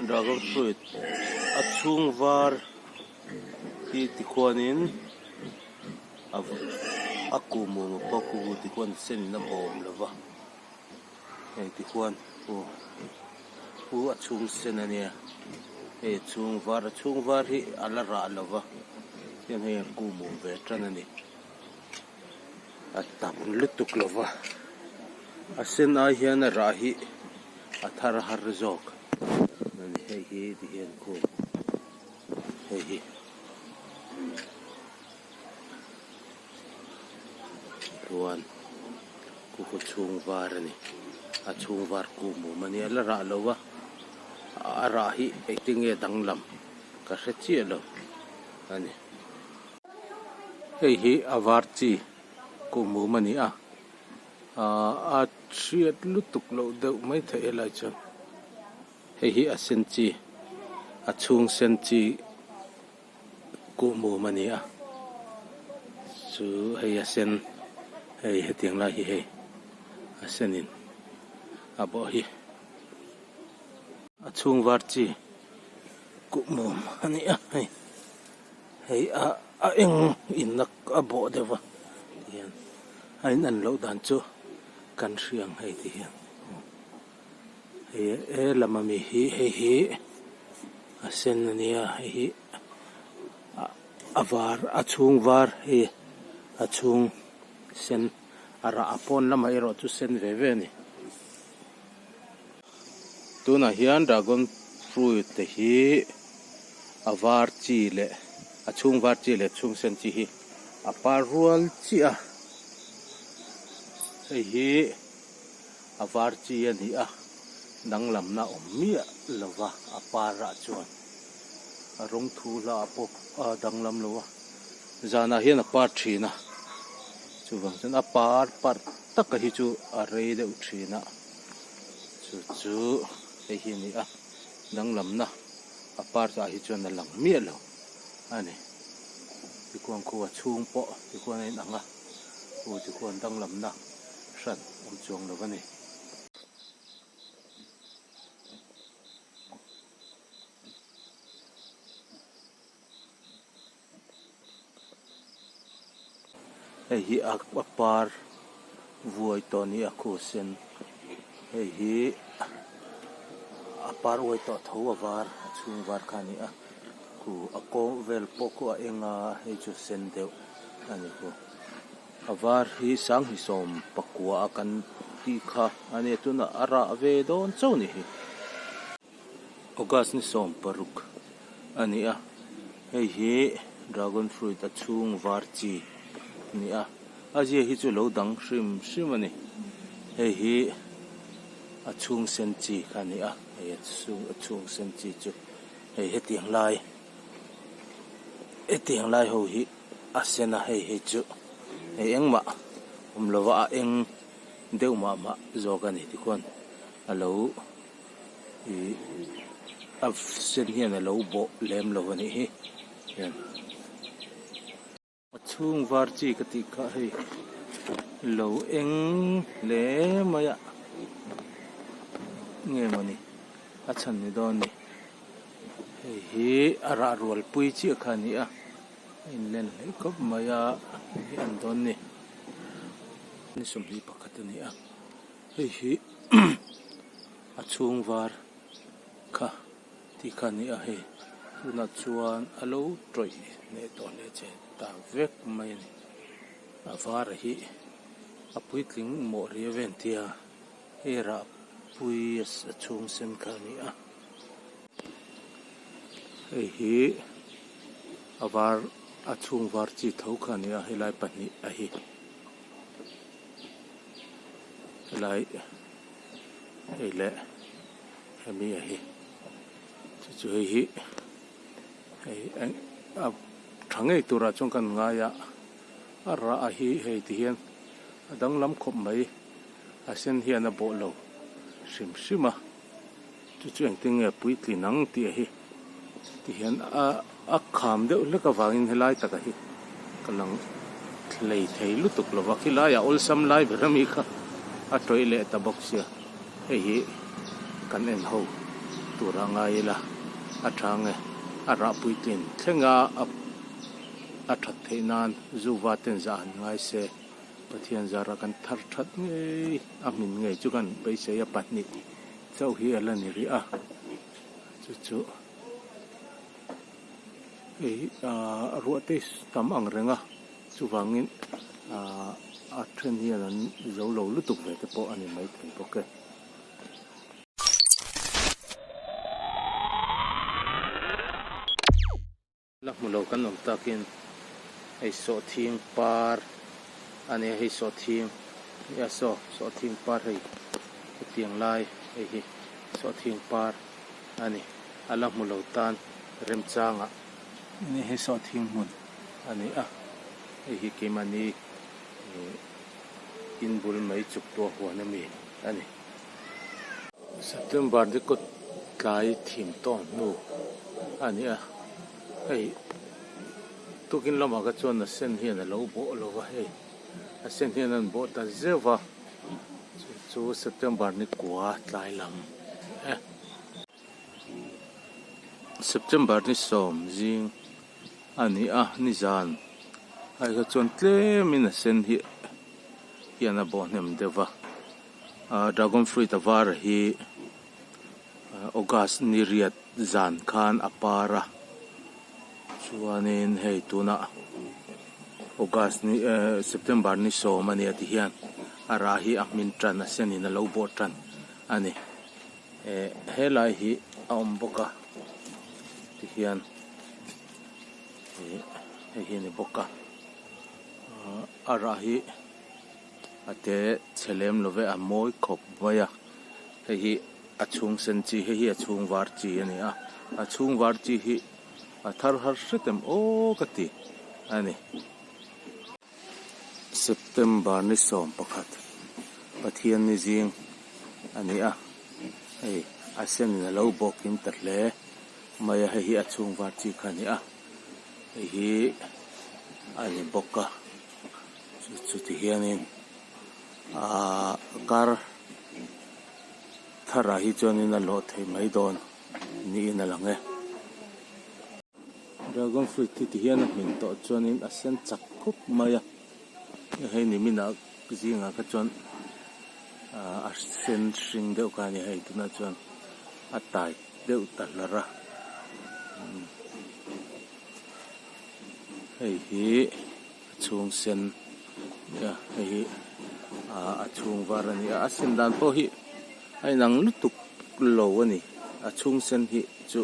Dragon fruit a chhung var hi tikhuanin a a kuhmum a pawh khu tikhuan sen in a bawm lo va hei tikhuan aw khu a chhung sen a nia hei a chhung var a chhung var hi a la rah lo va hian hei a kuhmum ve tan a ni. A tam lutuk lo va, a sen ai hian a rah hi a thar har zawk a ni. Hei hi ti hian khum hei hi chuan kuhva chhung var a ni. A chhung var kuhmum a nia la rah lo va, a rah hi engtin nge danglam ka hre chiah lo a ni. Hei hi a var chi kuhmum a ni a, ahh a hriat lutuk loh deuh mai theih helai chuan hei hi a sen chi a chhung sen chi kuhmum a ni a, chu hei a sen hei hetiang lai hi hei a senin a bawh hi a chhung var chi kuhmum a ni a hei. Hei a a eng in a a bawh deuh va tihian a in an loh dan chu kan hria ang hei ti hian hei he lam ami hi hei hi a sen a nia hei hi a var a chhung var hei a chhung sen a rah a pawn lamah erawh chu sen ve ve a ni. Tunah hian dragon fruit te hi a var chi leh a chhung var chi leh chhung sen chi hi a par rual chiah a hei hi a var chi a ni a danglamna awm miah lova a par ah chuan a rawng thu hla ah pawh a danglam lo a zanah hian a par thin a chuvang chuan a par parh taka hi chu a rei deuh thin a. Chu chu hei hi a ni a, danglamna a part ah hi chuan a lang miah lo a ni. Tikhuan khu a chhung pawh tikhuan a inang a, khu tikhuan danglamna hran awm chuang lo a ni. Hei hi a par vuai tawh a ni a khu sen hei hi a par uai tawh tho a var a chhung var kha a ni a khu a kawng vel pawh khu a eng a hei chu sen deuh a ni khu a var hi sanghisawm pakua a kan tih kha a nia tunah a rah ve dawn chauh a ni hi. August ni 16 a ni a, hei hi dragon fruit a chhung var chi a ni a, a zia hi chu lo dang hrim hrim a ni, hei hi a chhung sen chi kha a ni a, hei a chhung a chhung sen chi chu hei hetiang lai hetiang lai ho hi a sen a hei hi chu hei engmah awm lova a eng deuh mah mah zawk a ni tikhuan a lo. Ih a sen hian a lo bawh lem lo a nih hi hian a chhung var chi ka tih kha hei lo eng hle mai a nge mawni a chhan ni dawn ni hei hi a rah rual pui chiah kha a ni a a inlen hleih khawp mai a hei an dawn ni ni 21 a ni a hei hi. A chhung var kha tih kha a ni a hei tunah chuan a lo tawih leh tawh hle che ta vek mai a ni a var hi a puitling mawh riau em tia hei rah pui a chhung sen kha a ni a hei hi a var a chhung var chi tho kha a ni a helai pahnih a hi. Helai hei leh hemi a hi chu chu hei hi hei eng a tha ngei turah chuan kan ngai a a rah a hi hei ti hian a danglam khawp mai a sen hian a bawh lo hrim hrim a. Chu chu engtin nge puitlin ang tih a hi ti hian a a kham deuh hlek avangin helai taka hi ka lang hlei thei lutuk lo va khilaiah awlsam lai ber ami kha a tawih leh ta bawk sia hei hi kan en ho. turah ngai ila a tha nge a rah puitlin thlenga a a that theih nan zuva ten zah han ngai se Pathian zarah kan thar that ngei a hmin ngei chu kan beisei a pahnih chauh hi a la ni rih a chu chu hei ah ruah te tam ang reng a chuvangin ah a then hian an zo lo lutuk ve te pawh a ni maithei bawk e. La hmu lo kan awm takin hei sawhthing par a nia hei sawhthing nia saw sawhthing par hei hetiang lai hei hi sawhthing par a ni a la hmu lo tan remchangah nia hei sawhthing hmun a ni a hei hi keimahni ih in bul mai chuk tuah huan ami a ni. September ni kawt tlai thim tawng hnu a ni a, hei tukin lamah kha chuan a sen hian a lo bawh lo va hei a sen hian an bawh ta zeuh va chu chu September ni kua tlai lam e. September ni sawm zing a ni a nizan ai kha chuan tlemin a sen hi hian a bawh hnem deuh va. Ahh dragon fruit a var hi august ni riat zan khan a par a chuanin hei tunah august ni ehh september ni sawm a nia tihian a rah hi a hmin tan a senin a lo bawh tan a ni eh helai hi a awm bawk a tihian ih hei hi a ni bawk a ahh a rah hi. A te chhe lem lo ve a mawi khawp mai a hei hi a chhung sen chi hei hi a chhung var chi a ni a a chhung var chi hi a thar har hret em aw ka ti a ni. September ni 11 Pathian ni zing a ni a hei a sen in a lo bawk in ta hle mai a hei hi a chhung var chi kha a ni a hei hi a ni bawk a. Chu chu ti hianin ahh kar tharah hi chuanin a lawh theih mai dawn niin a lang e. Dragon fruit hi ti hian a hmin tawh chuanin a sen chak khawp mai a hei niminah zingah kha chuan ahh a sen hring deuh kha a ni hei tunah chuan a tai deuh ta hlar a. Hei hi a chhung sen a hei hi ah a chhung var a ni a a sen dan pawh hi a inang lutuk lo a ni a chhung sen hi chu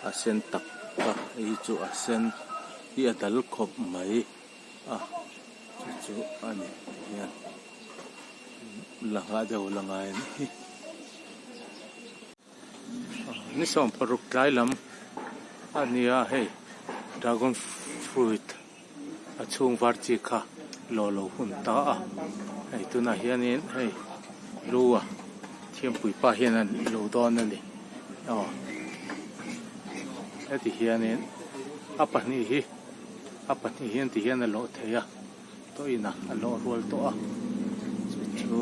a sen tak a hei hi chu a sen hi a dal khawp mai a chu chu a ni tihian la nghah deuh la ngai a ni hi. Ni 16 tlai lam a ni a hei dragon fruit a chhung var chi kha lawh lo hun ta a hei tunah hianin hei lu a thiampui pa hian a lo dawn a ni aw heti hianin a pahnih hi a pahnih hian ti hian a lawh thei a. Tawh in a a lawh rual tawh a chu chu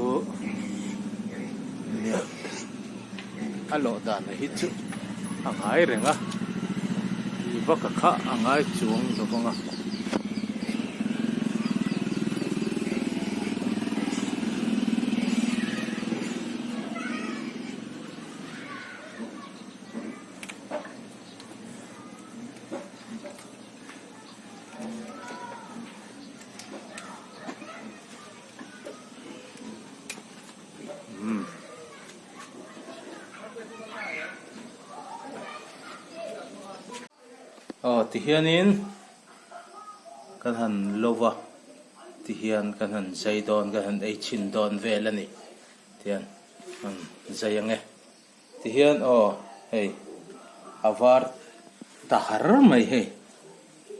nia a lawh dan hi chu a ngai reng a tih vak a kha a ngai chuang lo vang a. Aw tihianin kan han lo va tihian kan han zai dawn kan han ei chhin dawn vel a ni tihian an zai ang e. Tihian aw hei a var ta har mai hei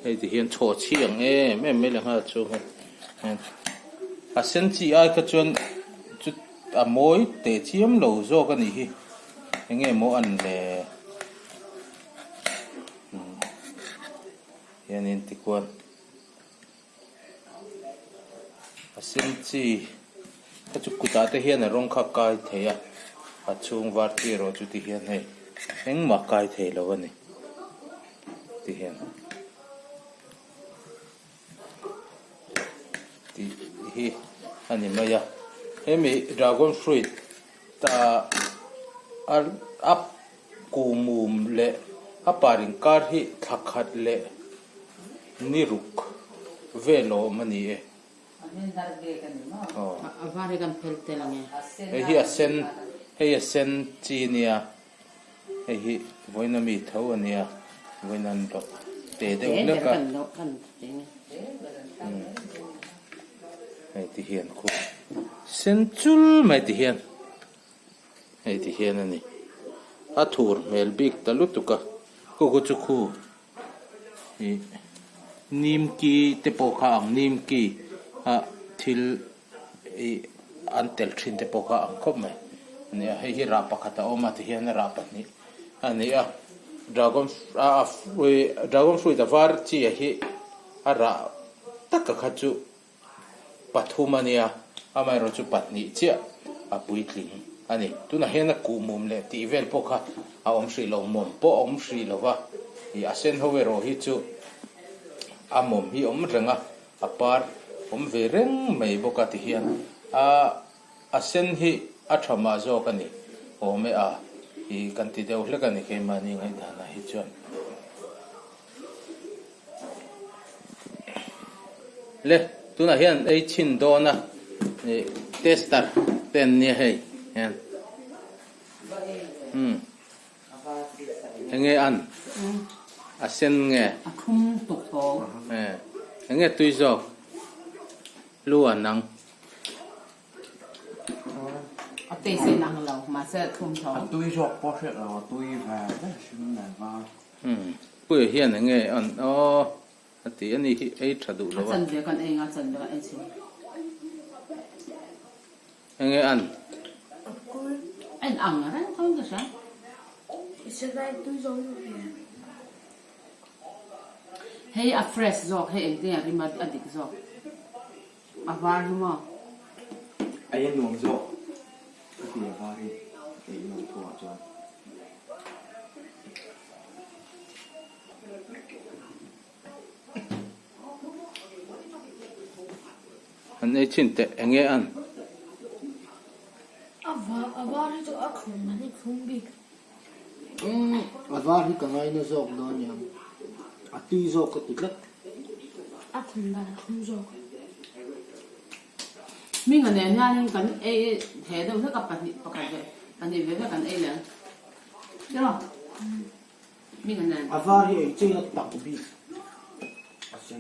hei tihian chhaw chhi ang em em mai leh nghal chu hei a sen chi ai kha chuan chu a mawi teh chiam lo zawk a nih hi eng nge maw an le hianin tikhuan. A sen chi kha chu kutah te hian a rawng kha a kai thei a a chhung var chi erawh chu ti hian hei. Engmah kai thei lo a ni ti hian tih hi a ni mai a. Hemi dragon fruit ah a kuhmum leh a par inkar hi thla khat leh ni ruk vel a awm a ni e. Hei hi a sen hei a sen chi nia hei hi vawiin ami tho a nia vawiin an rawh te deuh hlek a hei ti hian khu sen chul mai ti hian hei ti hian a ni a thur hmel bik ta lutuk a khu khu chu khu. Ih nimki te pawh kha ang nimki a thil ih an tel thin te pawh kha ang khawp mai a ni a hei hi rah pakhat a awm a tihian a rah pahnih a ni a dragon a dragon fruit a var chi ah hi a rah taka kha chu. Pathum a nia, amaherawh chu pahnih chiah a puitling a ni. Tunah hian a kuhmum leh tih vel pawh kha a awm hrih lo, mawm pawh a awm hrih lo va, ih a sen ho erawh hi chu a mawm hi a awm reng a, a par awm ve reng mai bawk a tihian a a sen hi a tha mah zawk a ni awm e a, ih kan ti deuh hlek a ni keimahni ngaihdanah hi chuan. Le tunah hian ei chhin dawn a ih tester te an nia hei hian umm enge an a sen nge enge tui zawk lu an ang. A taste a inang lo mahse a thlum tho. A tui zawk pawh hriat lo a tui ve ve hrim nen va. Umm puia hian enge an aw a ti a ni hi ei tha duh lo a. A chanve kan ei nga chanve kan ei chhin. Enge an? A kul. A inang reng tho in ka hria. I silai tui zawk zawk hi. Hei a fresh zawk hei engtin a rim a dik zawk. A var hi maw? Ei a nuam zawk ka ti a var hi ei nuam thu ah chuan. An ei chin teh eng nge an? A var a var hi chu a thlum an i thlum bik. Umm a var hi ka ngaina zawk dawn niang a tui zawk ka ti tlat. A thlum dan a thlum zawk. Hminga nen hianin kan ei he deuh hlek a pahnih pakhat ve pahnih ve ve kan ei leh ang tiraw Hminga nen. A var hi ei chei a tak bik a sen.